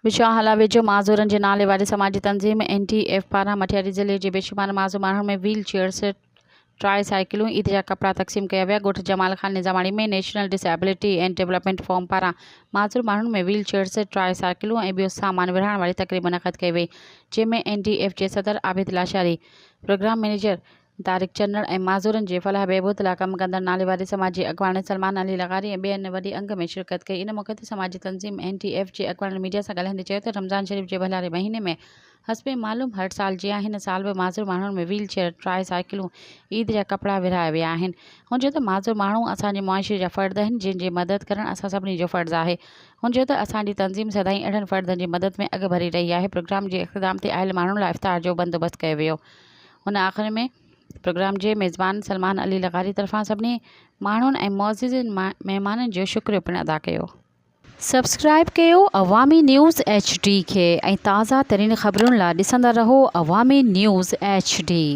بشاهه هالا ويجهو معذورن جي نالي واري سماجي تنظيم اين ڊي ايف پاران مٽياري ضلعي جي بيشمار معذور ماڻهن ۾ ويل چيئرز، ٽرائي سائيڪلون، عيد جا ڪپڙا تقسيم ڪيا ويا. ڳوٺ Jamal Khan Nizamani ۾ national disability and development forum پاران معذور ماڻهن ۾ ويل چيئرز، ٽرائي سائيڪلون ۽ ٻيو سامان ورهائڻ واري تقريب منعقد ڪئي وئي، جنهن ۾ اين ڊي ايف جي صدر عابد لاشاري، پروگرام مئنيجر طارق چنڙ ۽ معذورن جي فلاح بهبود لاء ڪم ڪندڙ ناليواري سماجي اڳواڻ سلمان علي لغاري ۽ ٻين وڏي انگ ۾ شرڪت ڪئي. ان موقعي تي سماجي تنظيم اين ڊي ايف جي اڳواڻن ميڊيا سان ڳالهائيندي چيو ته رمضان شريف جي ڀلاري مهيني ۾ حسب معلوم هر سال جيان هن سال به معذور ماڻهن ۾ ويل چيئر، ٽرائي سائيڪلون، عيد جا ڪپڙا ورهايا ويا آهن. هن چيو ته معذور ماڻهو اسان جي معاشري جا فرد آهن جن جي مدد ڪرڻ اسان سڀني جو فرض آهي. هن چيو ته اسان جي تنظيم سدائين اهڙن فردن جي مدد ۾ اڳڀري رهي آهي. پروگرام جي اختتام تي آيل ماڻهن لاء افطار جو بندوبست ڪيو ويو. هن آخر ۾ پروگرام جي ميزبان سلمان علي لغاري طرفان سڀني ماڻهن ۽ معزز مهمانن جو شڪريو پڻ ادا ڪيو. سبسڪرائيب ڪيو عوامي نيوز ايڇ ڊي کي ۽ تازه ترين خبرن لا ڏسندا رهو عوامي نيوز ايڇ ڊي.